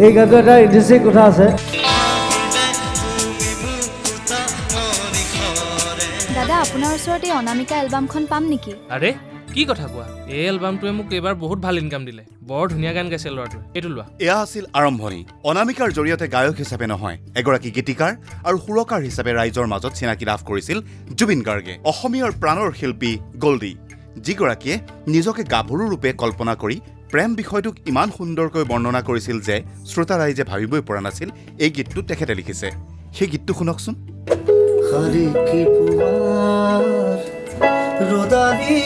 এই গানটো এটা ইণ্টাৰেষ্টিং কথা আছে। দাদা, আপোনাৰ ওচৰত এই অনামিকা এলবামখন পাম নেকি? আৰে, কি কথা কোৱা! এই এলবামটোৱে মোক এইবাৰ বহুত ভাল ইনকাম দিলে। বৰ ধুনীয়া গান গাইছে ল'ৰাটোৱে। এইটো লোৱা। এয়া আছিল আৰম্ভণি। অনামিকাৰ জৰিয়তে গায়ক হিচাপে নহয়, এগৰাকী গীতিকাৰ আৰু সুৰকাৰ হিচাপে ৰাইজৰ মাজত চিনাকি লাভ কৰিছিল জুবিন গাৰ্গে। অসমীয়াৰ প্ৰাণৰ শিল্পী গল্ডি, যিগৰাকীয়ে নিজকে গাভৰু ৰূপে কল্পনা কৰি প্ৰেম বিষয়টোক ইমান সুন্দৰকৈ বৰ্ণনা কৰিছিল যে শ্ৰোতা ৰাইজে ভাবিবই পৰা নাছিল এই গীতটো তেখেতে লিখিছে। সেই গীতটো শুনকচোন। শালিকী পুৱাৰ ৰ'দালি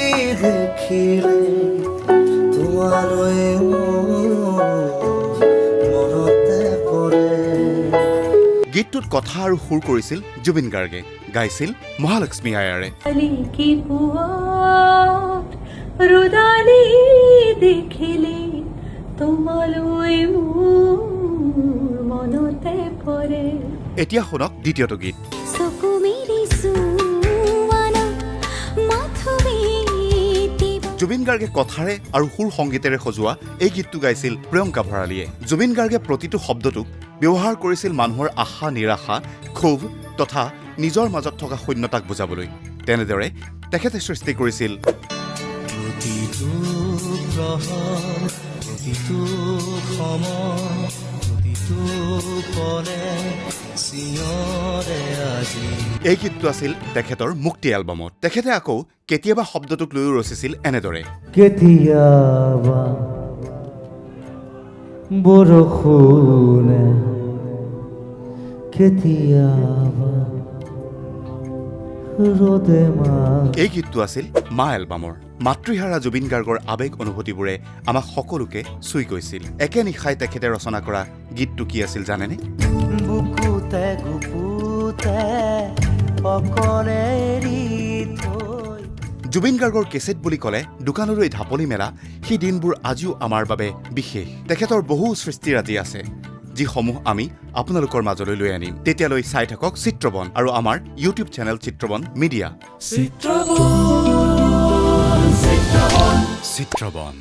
দেখিলে তোমালৈ মোৰ মনতে পৰে। গীতটোত কথা আৰু সুৰ কৰিছিল জুবিন গাৰ্গে, গাইছিল মহালক্ষ্মী আয়াৰে। শালিকী পুৱাৰ ৰ'দালি দেখিলে তোমালৈ মোৰ মনতে পৰে। এতিয়া শুনক দ্বিতীয়টো গীত। চকু মেলি চোৱানা মাথো এটি। জুবিন গাৰ্গে কথাৰে আৰু সুৰ সংগীতেৰে সজোৱা এই গীতটো গাইছিল প্ৰিয়ংকা ভৰালীয়ে। জুবিন গাৰ্গে প্ৰতিটো শব্দটোক ব্যৱহাৰ কৰিছিল মানুহৰ আশা, নিৰাশা, ক্ষোভ তথা নিজৰ মাজত থকা শূন্যতাক বুজাবলৈ। তেনেদৰে তেখেতে সৃষ্টি কৰিছিল প্ৰতিটো প্ৰহৰ, প্ৰতিটো সময়, প্ৰতিটো পলে চিঞৰে আজি। এই গীতটো আছিল তেখেতৰ মুক্তি এলবামত। তেখেতে আকৌ কেতিয়াবা শব্দটোক লৈও ৰচিছিল এনেদৰে। কেতিয়াবা বৰষুণে, কেতিয়াবা ৰ'দে মা এই গীতটো আছিল মা এলবামৰ। মাতৃহাৰা জুবিন গাৰ্গৰ আৱেগ অনুভূতিবোৰে আমাক সকলোকে চুই গৈছিল। একে নিশাই তেখেতে ৰচনা কৰা গীতটো কি আছিল জানেনে? বুকুতে গুপুতে অকলে এৰি থৈ জুবিন গাৰ্গৰ কেছেট বুলি ক'লে দোকানলৈ ঢাপলি মেলা সেই দিনবোৰ আজিও আমাৰ বাবে বিশেষ। তেখেতৰ বহু সৃষ্টিৰাজি আছে, যিসমূহ আমি আপোনালোকৰ মাজলৈ লৈ আনিম। তেতিয়ালৈ চাই থাকক চিত্ৰবন আৰু আমাৰ YouTube channel Chitraban media. Chitraban.